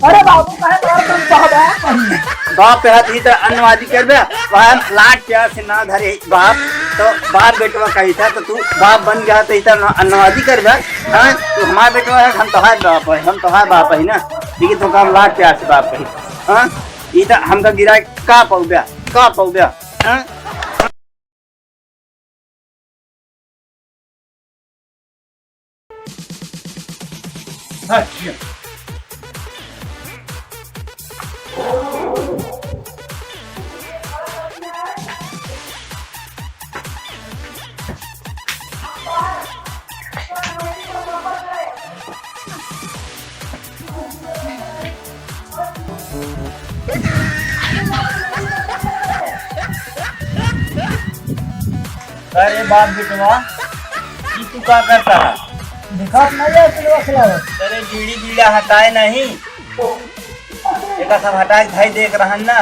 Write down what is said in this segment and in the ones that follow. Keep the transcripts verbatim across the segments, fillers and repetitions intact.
अरे बाबू, काहे मार तुम बाबा? बाप पे हाथ ही तो अन्नवादी करबे, वह हम लाड प्यार से ना धरे बाप, तो बाप बेटवा कही था, तो तू बाप बन गया तो इतना ना अन्नवादी करबे, हाँ? तू हमार बेटवा है, हम तोहार बाप है, हम तोहार बाप है ना, लेकिन तुमका हम लाड प्यार से बाप कही, हाँ? ई तो हमका गिरा का पौबे, का पौबे, हाँ? अच्छा। अरे बाप बेटवा, ई तू का करता है? दिखात नहीं है, सिलवा सिलावत। अरे बीड़ी बीड़ा हटाए नहीं, एका सब हटाए के धई देख रहन ना।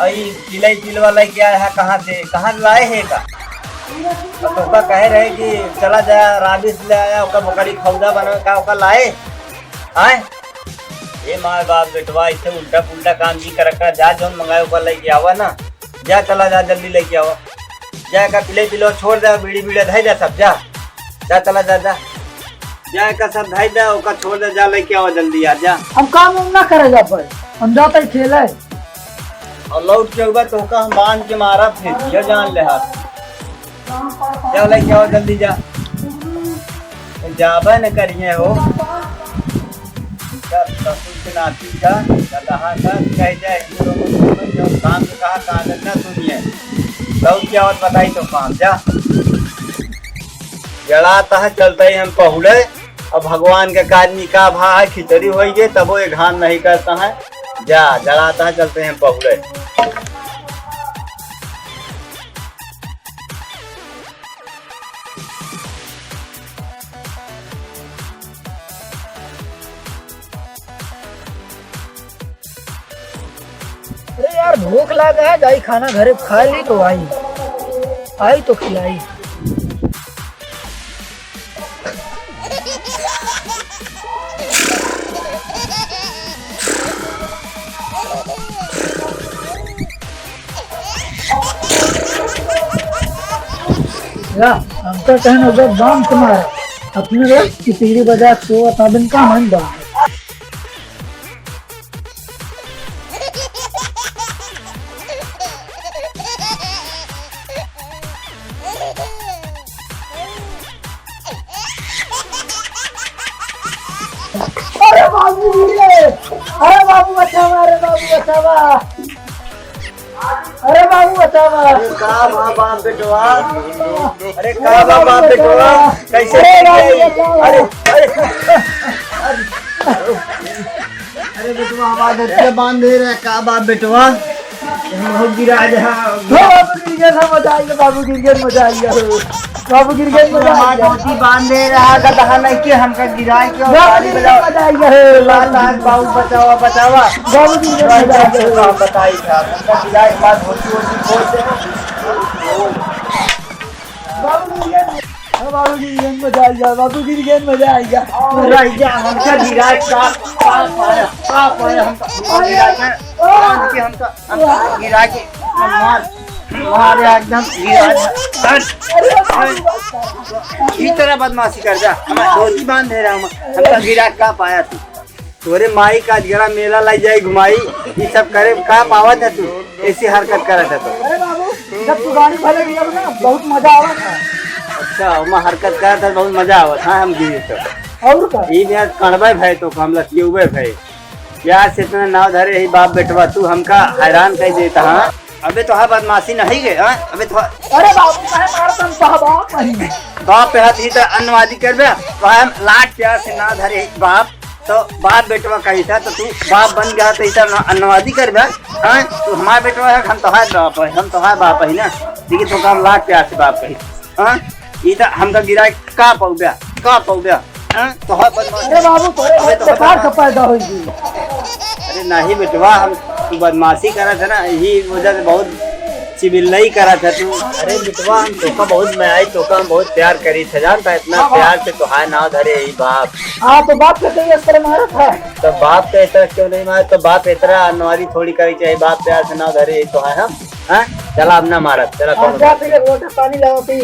अई पिलई पिलवा लेके आए है कहाँ से, कहाँ लाए है का? अब तोका कहे रहे कि चला जा राबिस ले आया, ओकर बकरी खौदा बनावे का, ओका लाए? आए? ए माय बाप बेटवा, इसे उल्टा पुल्टा काम जी करका, जा जौन मंगाए ओका लेके आवा ना, जा चला जा जल्दी लेके आवा, जा एका पिलई पिलवा छोड़ दे, बीड़ी बीड़ा धई दे सब, जा, जा चला जा, जा, जा एका सब धई दे, ओका छोड़ दे, जा लेके आवा जल्दी यार, जा। हम काम उम ना करे जा पाए, हम जाते खेले। और लौट के हुआ तो ओका हम बांध के मारा फिर, ये जान ले हाथ। जा लेके आवा जल्दी जा। जाबे न करिए हो। जा ससुर के नाती जा, जा कहा था, कह जाए, जो काम के कहा कागज ना सुनिए। लौट के आवत बताई तो काम जा। जड़ात है चलते ही हम पहुड़े। अब भगवान के आदमी का भा है, खिचड़ी होई गे, तबो ये घान नहीं करता है। जा, जड़ात है चलते ही हम पहुड़े। अरे यार, भूख लाग है, जाई खाना घरे खा ली तो आई, आई तो खिलाई। या, हमका कहना जब बाम तुम्हारा, अपने रोज की पीढ़ी बजा तो अताबिन का मन बा। अरे बाबू रे, अरे बाबू बचावा, अरे बाबू बचावा, अरे बाबू बचावा। अरे का बा बाप बेटवा? अरे का बा बाप बेटवा? कैसे अरे बाबू बचावा। अरे, अरे, अरे बेटवा, हमार धोतिया बांध दे रहे, का बाप बेटवा? हम बहुत गिरा जा। हो बाबू गिर गया था, मजा आ गया, बाबू गिर गया, मजा आ गया हो। बाबू गिर गया, मजा आ हमार गया। धोती बांध दे रहा, गदहा नहीं के हमका गिरा के और बाबू ताली गिर गया, बजाओ। मजा आ गया हो। बात आज बाबू बचावा, बचावा। बाबू गिर गया, मजा आ गया हो। बताई था, हमका गिरा के बाद धोती वोती खोल दे। बाबू गिर गया। हाँ, बाबू गिर गया, मजा आ गया, बाबू गिर गया, मजा आ गया। पूरा इंडिया हमका गिरा के का, का पाया, का पाया हमका, हमका गिरा के, बांध के हमका, हमका गिरा के, मार, मार एकदम गिरा के। अरे, अरे, ई तरह बदमाशी कर जा, हमार धोती बांध दे रहा हम, हमका गिरा के का पाया तू? तोरे माई का अजगरा मेला लाई जाई घुमाई, ई सब करे का पावत है तू? ऐसी हरकत करत है तो। अरे बाबू, जब तू गाड़ी भले लिया ना, बहुत मजा आवत है। अच्छा, ओमा हरकत करत है, बहुत मजा आवत, हाँ, हम गिरी तो। और का? ई में कड़बे भय तो, हम लतियउबे भय। प्यार से इतना नाव धरे ही बाप बेटवा, तू हमका हैरान कर देता, हाँ। अबे तोहार बदमाशी नहीं गे, हाँ? अबे तो अरे बाबू, काहे मारत हम बाबा कहीं? बाप पे हाथ ही तो अन्नवादी करबे, तो हम लाड प्यार से ना धरे बाप, तो बाप बेटवा कही था, तो तू बाप बन गया तो इतना ना अन्नवादी करबे, हाँ? तू हमार बेटवा है, हम तोहार बाप है, हम तोहार बाप है ना, लेकिन तो हम लाड प्यार से बाप कही, हाँ? ई तो हमका गिरा का पौबे, का पौबे? हाँ, तोहर बदमाशी। अरे बाबू, तोरे अबे बहुत तोहर बेकार बदमाशी। का पैदा होई गई। अरे नहीं बेटवा, हम, तू बदमाशी करत है ना, यही वजह से बहुत सिविल नहीं करा था तू। अरे बिटवा, हम तोका बहुत मयाई, तोका हम बहुत प्यार करी थे, जानता है? इतना हाँ, हाँ। प्यार से तोहार नाव धरे ही बाप। हाँ, तो बाप के कई असर मारत है। तो बाप के इतना क्यों नहीं मारे? तो बाप इतना अनवारी थोड़ी करे चाहिए, बाप प्यार से नाव धरे ही तो है हम। हाँ, चला अब ना मारत, चला हाँ, कौन जा बात? फिर एक लोटा पानी लाओ पी।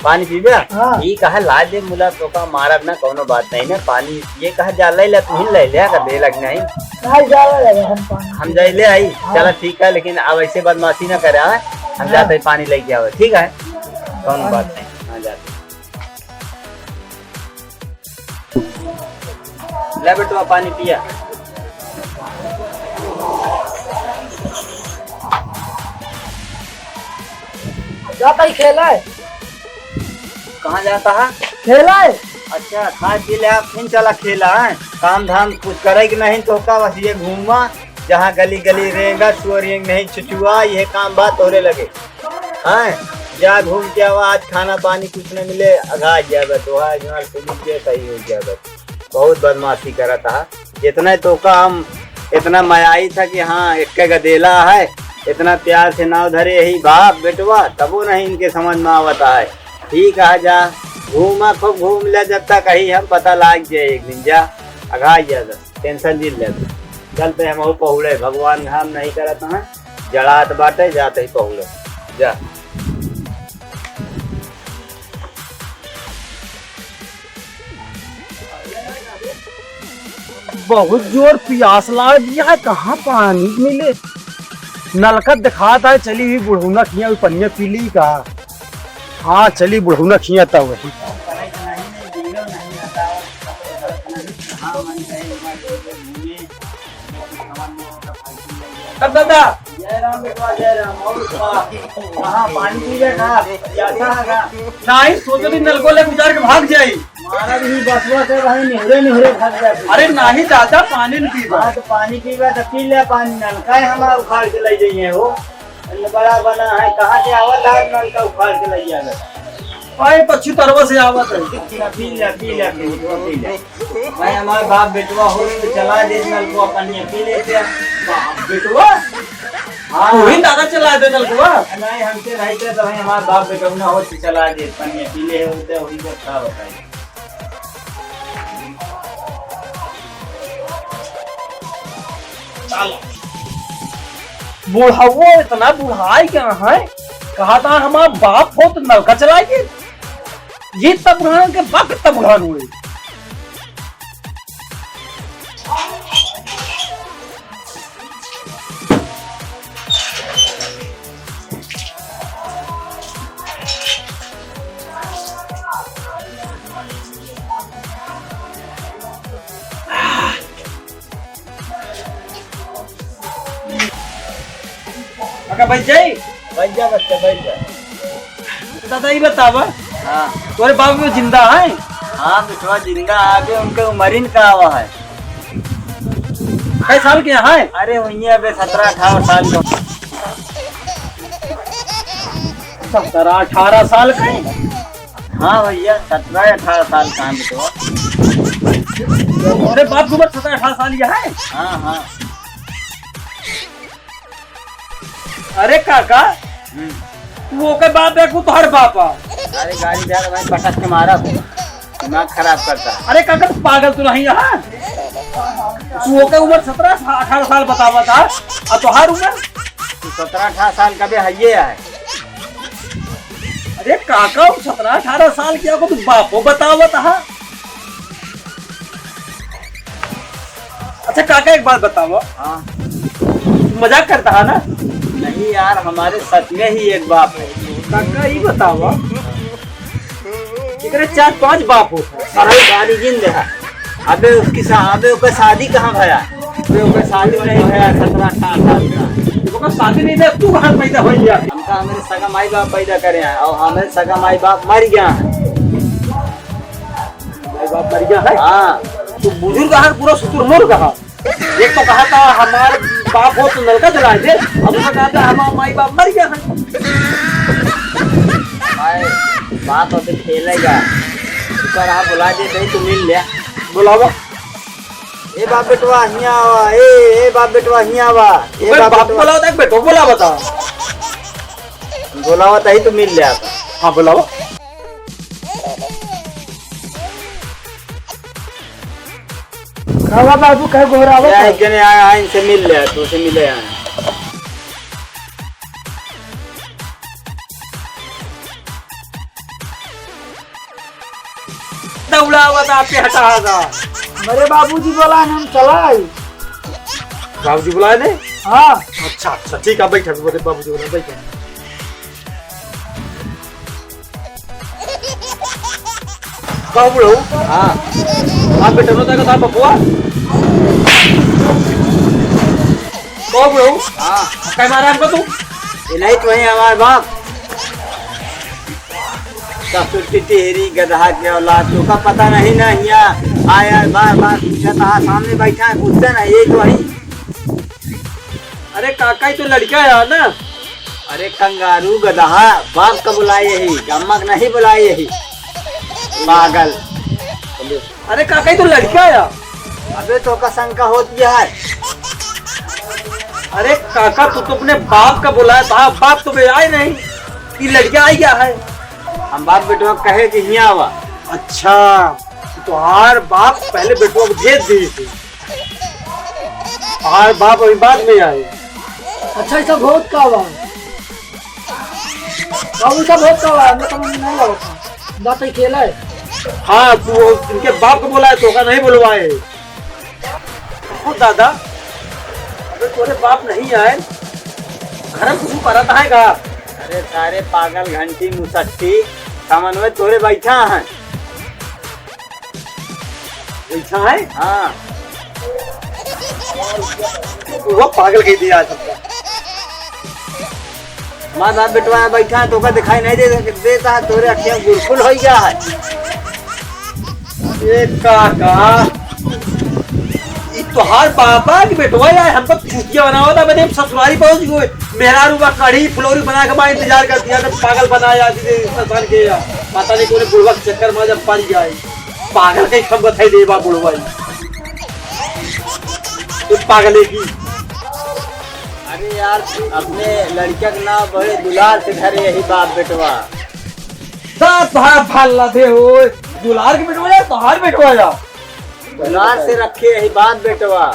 पानी पीबे? हाँ। ई कहा ला दे मुला, तोका मारब ना, कौनो बात नहीं ना। पानी ये कहा जा ले ले, तू ही ले ले, अगर दे लग नहीं। नहीं, जा ले ले, हम पानी हम जाई ले आई। हाँ। चला ठीक है, लेकिन अब ऐसे बदमाशी ना करे, हाँ? हम हाँ। जाते हैं पानी लेके आवे, ठीक है? कौनो हाँ। बात नहीं, हाँ जाते हैं। ले बेटवा पानी पिया। जाता ही खेला है। कहाँ जाता है? खेला है। अच्छा, खा पी ले, आप फिर चला खेला है। काम धाम कुछ करे कि नहीं तो का, बस ये घूमा, जहाँ गली गली रेंगा, छुआ रेंग नहीं छुछुआ, ये काम बात तोरे लगे। हैं? जा घूम के आवा, आज खाना पानी कुछ न मिले, अघा जाबे, तोहार जहाँ से मिल जाए, सही हो जाबे। बहुत बदमाशी करत हा। जितना तोका हम इतना मयाई था कि हाँ, एक गदेला है, इतना प्यार से नाव धरे ही बाप बेटवा, तबो नहीं इनके समझ में आवता है। ठीक है, जा घूमा, खूब घूम ले, जब तक कहीं हम पता लाग जाए एक दिन। जा, अघा जा, टेंशन जिन ले। चलते हम और पहुड़े, भगवान घाम नहीं करत हैं, जड़ात बाटे, जाते ही पहुड़े। जा। बहुत जोर पियास लाग गया है, कहाँ पानी मिले? नलका दिखात है, चली हुई बुढ़ौना किया हुई पनिया पी ली का? हाँ, चली बुढ़ौना किया तब वही। तब दादा। जय राम बेटवा, जय राम। और बा-, कहाँ पानी पी गया का? प्यासा है का? नहीं, सोचो भी नलको ले गुजार के भाग जाई। मारा भी बसवा से भाई निहुरे निहुरे भाग जाती। अरे नहीं दादा, पानी नहीं पीबा। हाँ, तो पानी पीबा तो पी ले पानी, नलका है हमारा उखाड़ के ले जाइए हो। बड़ा बना है, कहाँ से आवत है नलका उखाड़ के ले जावे? भाई पक्षी तरवा से आवत है। पी ले, पी ले, पी ले, पी ले। भाई, हमार बाप बेटवा होत तो चला दे नलकवा, पनिया पी लेते हैं। बाप बेटवा? हाँ। तू ही दादा चला दे नलकवा। नहीं, हमसे नहीं चला तो भाई, हमार बाप बेटवा ना होत तो चला दे, पनिया पी ले होते, वही सब का बताई। चला। बुढ़ावो इतना बुढ़ाई गया है, कहा था हमार बाप होत तो नलका चला दे। ये तब बुढ़ान के बाप तब बुढ़ान हुए। काका, बैठ जाई? बैठ जा बच्चा, बैठ जा। तो दादा, ई बतावा, हाँ। तोरे बाप में जिंदा है? हाँ बेटवा, जिंदा है, अबे उनके उमरिन का आवा है। कै साल के हैं? अरे, वही अबे सतरह अठारह साल का। सतरह अठारह साल का है? हाँ भैया, सतरह अठारह साल का है बेटवा। अरे, बाप की उम्र सतरह अठारह साल ही है? हाँ, हाँ। अरे काका, हम्म। तू ओके बाप है, तू तोहर बाप है। अरे गाड़ी जा भाई, पटक के मारा, दिमाग खराब करता। अरे काका, तू पागल तो नहीं है? तू ओके उम्र सतरह अठारह साल बतावा था, और तोहार उम्र? तू सतरह अठारह साल का भी हइये है। अरे काका, वो सतरह अठारह साल के को तू बापो बतावत हा? अच्छा काका, एक बात बतावा। हाँ। तू मजाक करता हा ना? नहीं यार, हमारे सच में ही एक बाप है। काका, ई बतावा, एकरे चार पांच बाप होत है। अरे गाड़ी जिन दे। अबे उसकी शा-, अबे ओकर शादी कहाँ भया? अबे ओकर शादी नहीं भया, सतरह अठारह साल का। ओकर शादी नहीं भया, तू कहाँ पैदा हो गया? हमका हमरे सगा माई बाप पैदा करे हैं और हमरे सगा माई बाप मर गया है। माई बाप मर गया है? हाँ। तो बुजुर्ग है, पूरा शुतुरमुर्ग है। एक तो कहा था हमार बाप होत तो नलका जला दे, अब तो कहा था हमार माई बाप मर गया है। भाई, बाप अबे खेलेगा। ऊपर आ, बुला दे, नहीं तो मिल ले। बुलावा। ए बाप बेटवा, हियाँ आवा। ए, ए बाप बेटवा, हियाँ आवा। ए ओकर बाप बाप बेटवा। बोला होता है, बेटो बोला बता। बोलावा तही तो मिल जाता। हाँ, बोलावा। का बा बाबू, काहे गोहरावत यह है? एक जने आया है, इनसे मिल ले, तू से मिले आया। दौड़ावत आपके हटा दा। मेरे बाबूजी बोला है, हम चला आई। बाबूजी बुलाए ने? हाँ। अच्छा, अच्छा, ठीक है, बैठा, मेरे बाबूजी बुलाए, बैठा। कहो बुढ़ऊ। हाँ। आप बेटा नो तक साहब बपुआ। कहो बुढ़ऊ। हाँ। कहीं मारा हमको तू? ये नहीं तो है हमारे बाप। ससुर की टेहरी गदहा के औलाद, तोका पता नहीं ना, हिया आया बार बार पूछा था, सामने बैठा है, पूछते नहीं, ये तो है। अरे काका, ये तो लड़का है ना? अरे कंगारू गदहा, बाप का बुलाए यही, अम्मा का नहीं बुलाए यही, पागल। अरे काका, ये तो लड़का है। अबे तोका शंका होत गया है। अरे काका, तू तो अपने बाप का बुलाया था, बाप तो बे आए नहीं, ये लड़का आ गया है। हम बाप बेटवा कहे कि हियाँ आवा। अच्छा, तो तोहार बाप पहले बेटवा को भेज दी थी, तोहार बाप अभी बाद में आए। अच्छा, ये सब होत का बा? बाबू, सब होत का बा? मैं समझ में नहीं आवत। बात ही खेला है। हाँ, तू वो इनके बाप को बोला है, तोका नहीं बोलवाए। ओ दादा, अबे तोरे बाप नहीं आए, घर में कुछ परत है का? अरे सारे पागल घंटी मुसट्टी, समन्वय तोरे बैठा है, बैठा है? हाँ। वो पागल कह दिया आज हमको। माँ बाप बेटवा बैठा है, तोका दिखाई नहीं दे, देता है, तोरे अखियाँ गुलफुल हो गया है। ए काका, ई तोहार बाबा के बेटवा यार, हमको चूतिया बनावा था, मैंने ससुरारी पहुंच गए। मेहरारू बा कढ़ी फुलौरी बना के बा इंतजार कर दिया, तो पागल बनाया आज ये इंसान के यार। पता नहीं कौन बुढ़वा के चक्कर में जब पड़ गया है, पागल के हम बताई दे बा बुढ़वा ही। तो पागले की। अरे यार, अपने लड़का के नाम बड़े दुलार से धरे यही बाप बेटवा। सात भाई भल्ला दे हो, दुलार के बेटवा या तोहार बेटवा या? दुलार से रखे यही बाप बेटवा,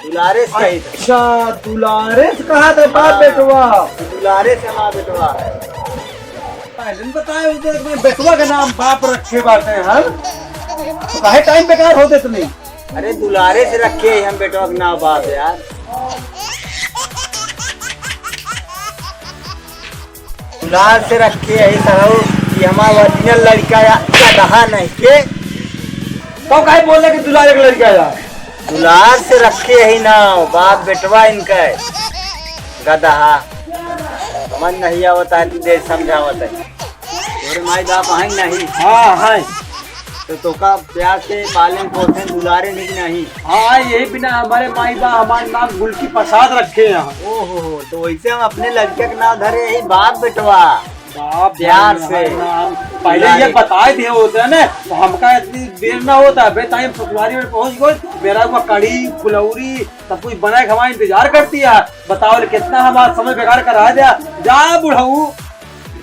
दुलारे से कही थे। अच्छा, दुलारे से कहा थे बाप हाँ, बेटवा। दुलारे से हमारा बेटवा है। पहले न बताए होते तो मैं बेटवा का नाम बाप रखे बाटे हैं, तो काहे टाइम बेकार होते तुम्हें? अरे दुलारे से रखे हैं हम बेटवा का नाम बाप यार। दुलार से रखे यही सरऊ कि हमार ओरिजिनल लड़का या गदहा नहीं के। तो काहे बोले कि दुलार के लड़का या? दुलार से रखे यही ना, बाप बेटवा इनका है। गदहा। मन नहीं आवता है, तू देर समझावत है। तोरे माई बाप हैं नहीं? हाँ, हैं। तो तोका प्यार से पालें पोसें दुलारे नहीं कि नहीं? हाँ, यही बिना हमारे माई बाप हमारे नाम गुलकी प्रसाद रखे हैं। ओहो हो, तो वैसे हम अपने लड़के के नाम धरे यही बाप बेटवा। बाप प्यार बेटवा से। नाम पहले ये दुलारे। बताए दिए होते हैं ना, तो हमका इतनी देर ना होता। अबे ताई हम ससुरारी में पहुंच गए, मेरा हुआ कढ़ी फुलौरी सब कुछ बनाए के हमारा इंतजार करती है। बताओ ले कितना हमारा समय बेकार करा दिया। जा बुढ़ऊ,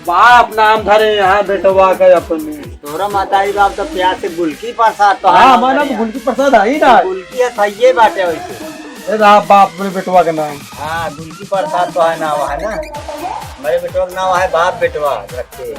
बाप नाम धरे यहाँ बेटवा का अपने। तोरा माताई बाप तो प्यार से गुलकी प्रसाद तो है हाँ, ना हमारा धरे तो यहाँ। गुलकी प्रसाद है ही ना। गुलकी है, सही बाटे वैसे। ए रहा बाप रे बेटवा के नाम। हाँ, गुलकी प्रसाद तो है ना, वो है ना। मेरे बेटवा के नाम है बाप बेटवा रखे।